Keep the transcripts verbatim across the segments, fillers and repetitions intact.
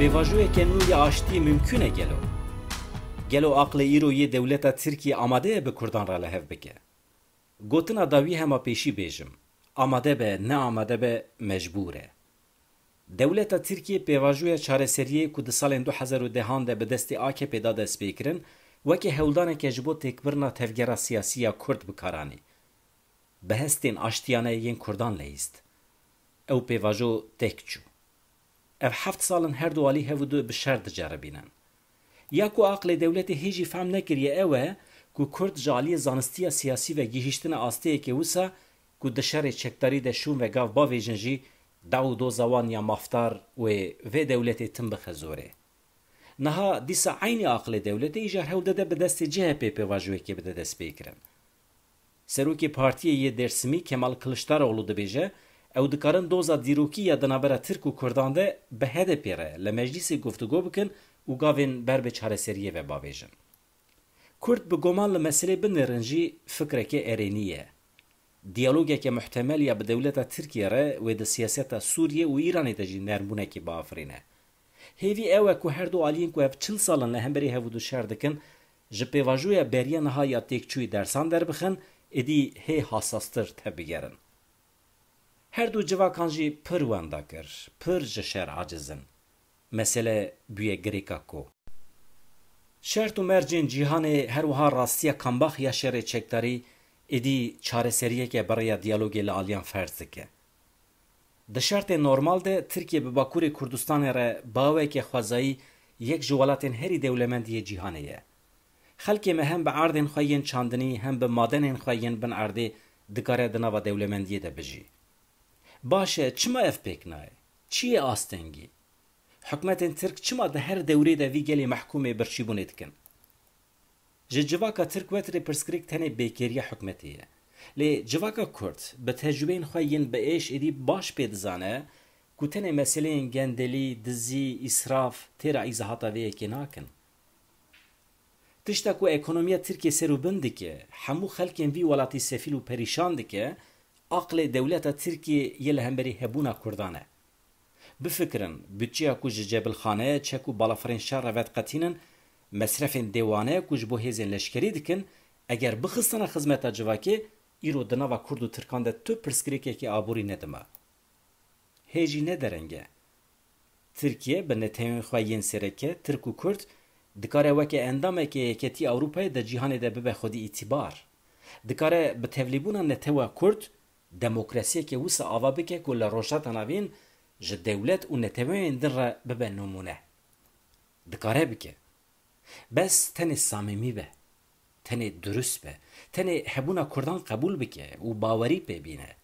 Pêvajoyeke nû ya aştiyê mimkûn e gelo? Gelo aqlê îro yê dewleta Tirkiyê amade ye bi Kurdan re li hev bike? Gotina dawî hema pêşî bêjim, amade be, ne amade be, mecbûr e. Dewleta Tirkiyê pêvajoya çareseriyê ku di salên du hezar û dehan de bi destê A K P de destpêkirin, weke hewldaneke ji bo têkbirina tevgera siyasî ya Kurd bi kar anî. Bi hestên aştiyane yên Kurdan leyîst. Ew pêvajo têk çû. Ev heft sal in her du alî hev û du bi şer diceribînin. Ya ku aqlê dewletê hê jî fehm nekiriye ew e ku Kurd ji aliyê zanistiya siyasî ve gihîştine asteyeke wisa ku di şerê çekdarî de şûn ve gav bavêjin jî, daw û doza wan ya mafdar wê vê dewletê tim bixe zorê. Niha dîsa eynî aqlê dewletê îcar hewl dide bi destê C H P pêvajoyekê bide destpêkirin. Serokê Partiyê yê Dêrsimî Kemal Kiliçdaroglu dibêje, ew dikarin doza dîrokî ya di navbera Tirk û Kurdan de bi H D P re li meclîsê guftûgo bikin û gavên ber bi çareseriyê ve bavêjin. Kurd bi goman li meselê binêrin jî fikrekê erênî ye. Diyalogeke muhtemel ya bi dewleta Tirkiyê re wê di siyaseta Sûriyê û Îranê de jî nermbûnekê biafirîne. Hêvî ew e ku her du aliyên ku ev çil sal in li hemberî hev û du şer dikin, ji pêvajoya beriya niha ya têkçûyî dersan derbixin, êdî hê hasastir tebigerin. Her du civakan jî pir wenda kir, pir ji şer aciz in. Mesele bûye girêka ku. Şert û mercên cîhanê, her wiha rastiya kambax ya şerê çekdarî, êdî çareseriyeke bi rêya diyalogê li aliyan ferz dike. Di şertên normal de Tirkiye bi Bakurê Kurdistanê re bi aweke xwezayî yek ji welatên herî dewlemend yê cîhanê ye. Xelkê me hem bi erdên xwe yên çandinî hem bi madenên xwe yên bin erdê dikare di nava dewlemendiyê de bijî. Baş e, çima ev pêk nayê? Çi ye astengî? Hikûmetên Tirk çima di her dewrê de vî gelê mehkûmê birçîbûnê dikin? Ji civaka Tirk wetirê pirsgirêk tenê bêkêriya hikûmetê ye. Lê civaka Kurd bi tecrûbeyên xwe yên bi êş êdî baş pê dizane ku tenê meseleyên gendelî, dizî, îsraf têra îzahata vê yekê nakin. Tişta ku ekonomiya Tirkiyê ser û bin dike, hemû xelkên vî welatî sefîl û perîşan dike, aqlê dewleta Tirkiyê yê li hemberî hebûna Kurdan e. Bifikirin, budçeya ku ji cebilxane, çek û balafirên şer re vediqetînin, mesrefên dêwane ku ji bo hêzên leşkerî dikin, eger bixistine xizmeta civakê, îro di nava Kurd û Tirkan de tu pirsgirêkekî aborî nedima. Hê jî ne dereng e. Tirkiye bi netewên xwe yên sereke, Tirk û Kurd, dikare weke endameke Yeketî Ewropayê di cîhanê de bibe xwedî îtîbar. Dikare bi tevlîbûna netewa Kurd, demokrasiyeke wisa ava bike ku li Rojhilata Navîn ji dewlet û neteweyên din re bibe nimûne. Dikare bike. Bes tenê samîmî be. Tenê durust be. Tenê hebûna Kurdan qebûl bike û bawerî pê bîne.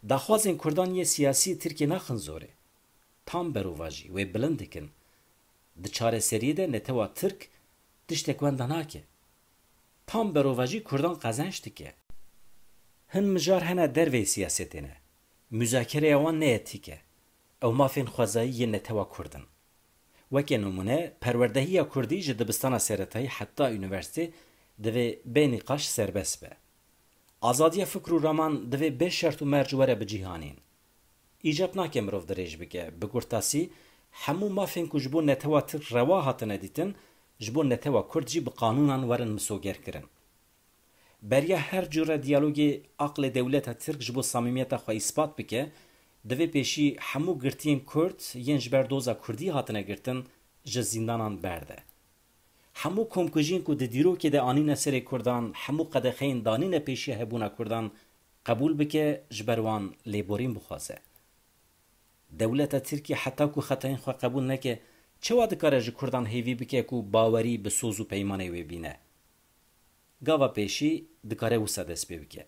Daxwazên Kurdan yê siyasî Tirkiyê naxin zorê. Tam berovajî wê bilind dikin. Di çareseriyê de netewa Tirk tiştek wenda nake. Tam berovajî Kurdan qezenc dike. Hin mijar hene derveyî siyasetê ne. Muzakereya wan ne etîk e. Ew mafên xwezayî yên netewa Kurd in. Weke nimûne, perwerdehiya Kurdî ji dibistana seretayî heta unîversîtê divê bê nîqaş serbest be. Azadiya fikr û raman divê bê şert û merc were bicihanîn. Îcab nake mirov dirêj bike, bi kurtasî, hemû mafên ku ji bo netewa Tirk rewa hatine dîtin, ji bo netewa Kurd jî bi qanûnan werin misogerkirin. Beriya her cure diyalogê aqlê dewleta Tirk ji bo samîmiyeta xwe îspat bike, divê pêşî hemû girtiyên Kurd yên ji ber doza Kurdî hatine girtin ji zîndanan berde. Hemû komkujiyên ku di dîrokê de anîne serê Kurdan, hemû qedexeyên danîne pêşiya hebûna Kurdan qebûl bike, ji ber wan lêborîn bixwaze. Dewleta Tirkiyê heta ku xetayên xwe qebûl neke, çawa dikare ji Kurdan hêvî bike ku bawerî bi soz û peymanê wê bîne? Gava pêşî dikare wisa dest pê bike.